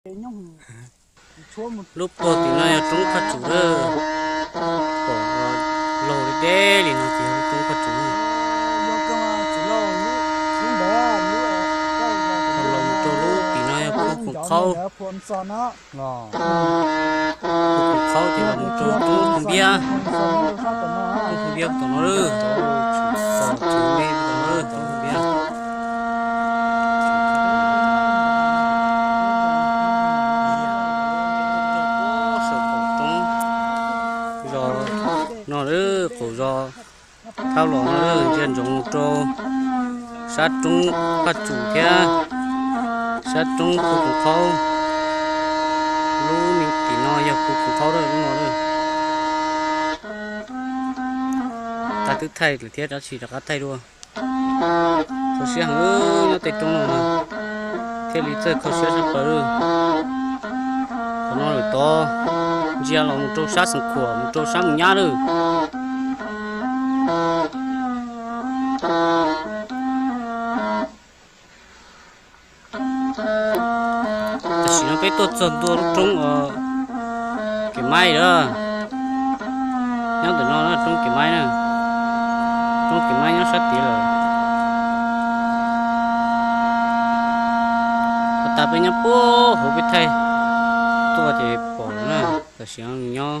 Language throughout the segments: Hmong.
Lub puag tim no yog roob Phaj Tsum lawm. Pom laug deb deb li no ces yog roob Phaj Tsum. Los mus rau lub tim no yog Phu Koom Qhaub. Phu Koom Qhaub ces los mus rau roob Phu Npiab. Roob Phu Npiab tom no lawm, tom me tom no lawm, roob Phu Npiab. Saum qaum roob zos no lawm, qaum zos thawj los no lawm, ntsia ntsoov mus rau sab roob Phaj Tsum thiab sab roob Phu Koom Qhaub. Lub me tim no yog Phu Koom Qhaub lawm, lub no lawm. Tag twb thaij lawm thiab, tab sis rov qab thaij dua. Kho siab heev nyob tej roob no, thiaj li txawj kho siab sab plaws lawm. Qhov no lawm tod, ntsia los mus rau sab Xeev Khuam, mus rau sab Mus Nyab lawm. Tam sim no peb tuaj txog ntua lub roob Kev Maib lawm. Nyob ntawm no roob Kev Maib na, roob Kev Maib nyob sab tid lawm. Ua tas peb nyob puag hauv peb thaij tuaj ces pom lawm na. Tam sim no nyob,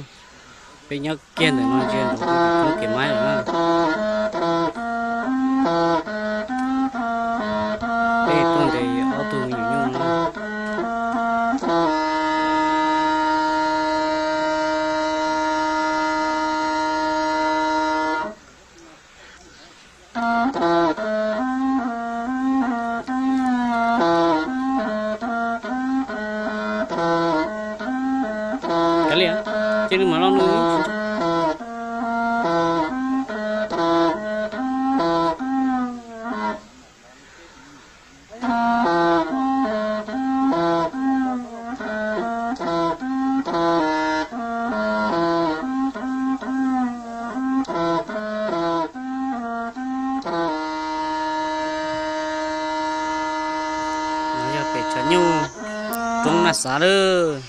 peb nyob kiag ntawm no ntsia ntsoov roob Kev Maib lawm na. Peb tuaj ntes ob tug me nyuam nyuj no. Kav liam, cia nws mam los nws. No yog pem tshav nyuj roob Naj Xav lawm.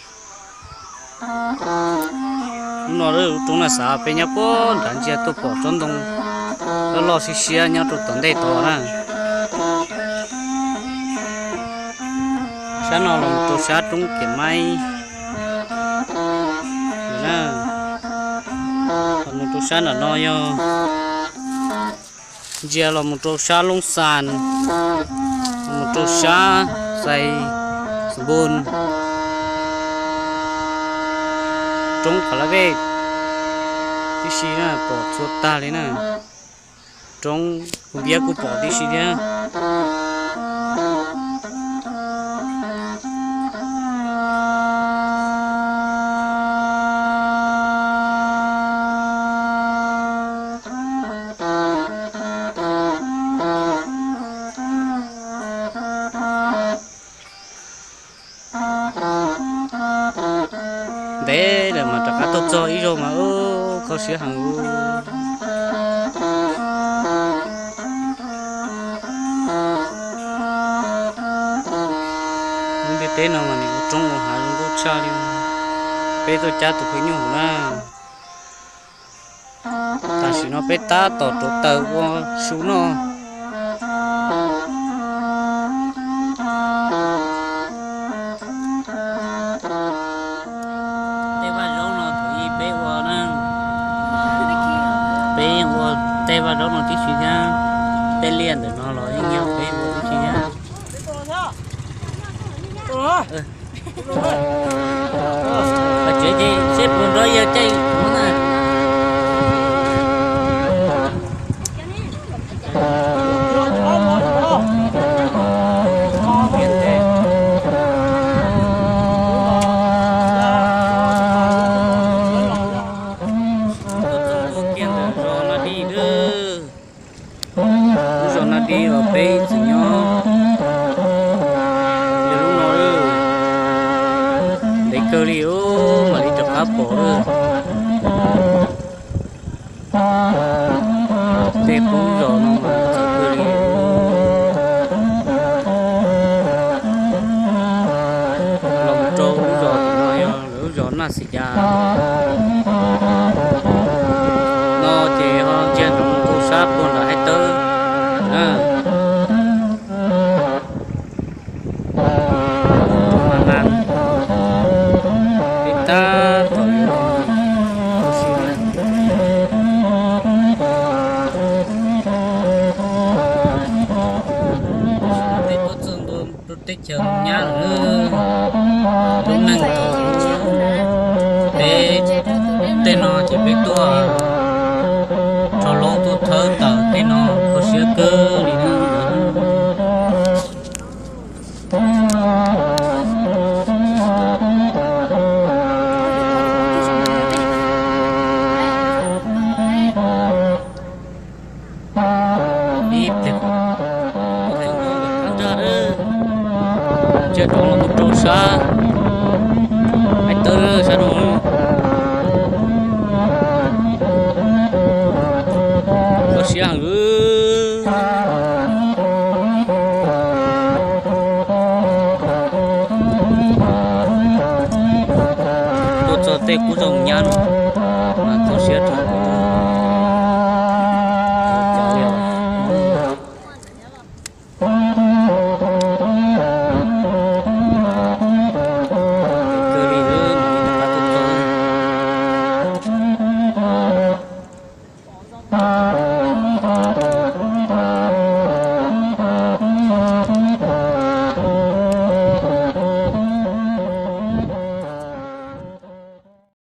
Lub no lub roob Naj Xav, peb nyob puag nrad ntsia tuaj pom tsob ntoo loj loj siab siab nyob rau tom ntej tod na. Sab no los rau sab roob Kev Maib na. Los mus rau sab nram no yog ntsia los mus rau sab Loob Xas, los mus rau sab Xais Xas Npus, roob Qhav Laj Vej tib si na, pom txhua tag li na. Roob Phu Npiab kuj pom tib si thiab. Ntev lawm mas rov qab tuaj txog ib zaug mas ub, kho siab heev. Lub ntiaj teb no mas nim ua roob ua hav zoo nkauj tshaj li. Peb tuaj cab tus phim nyuj hauv na. Tam sim no peb tab tom rauv taws ua su noj. Tej vaj zaub no thaum ub peb ua na, peb yeej ua tej vaj zaub no tib si thiab. Tej liaj ntawm no los yeej yog peb ua tib si thiab. Tsev ces seb puas nrov yawg caij no na. Tuaj kiag ntawm zos Naj Dib lawm. Lub zos Naj Dib los peb txwm nyob yog lub no lawm. Ntev kawg li, mam li rov qab pom lawm. Tej qub zos no mas txawv kawg li. Los mus Xim Cas no ces ho ntsia nroog tu sab puag nram Haib Tawb na. Mas mas li tab tom tuaj txog ntua rau teb chaws nyab lawm. Lub neej thaum peb tej no ces peb tuaj rho loob tuaj thawb tawm tej no kho siab kawg li na. Ib pliag qab nraj, ntsia rau los rau sab Haib Tawb sab no. Kho siab heev. Tuaj txog tej qub zog nyab no mas kho siab rau.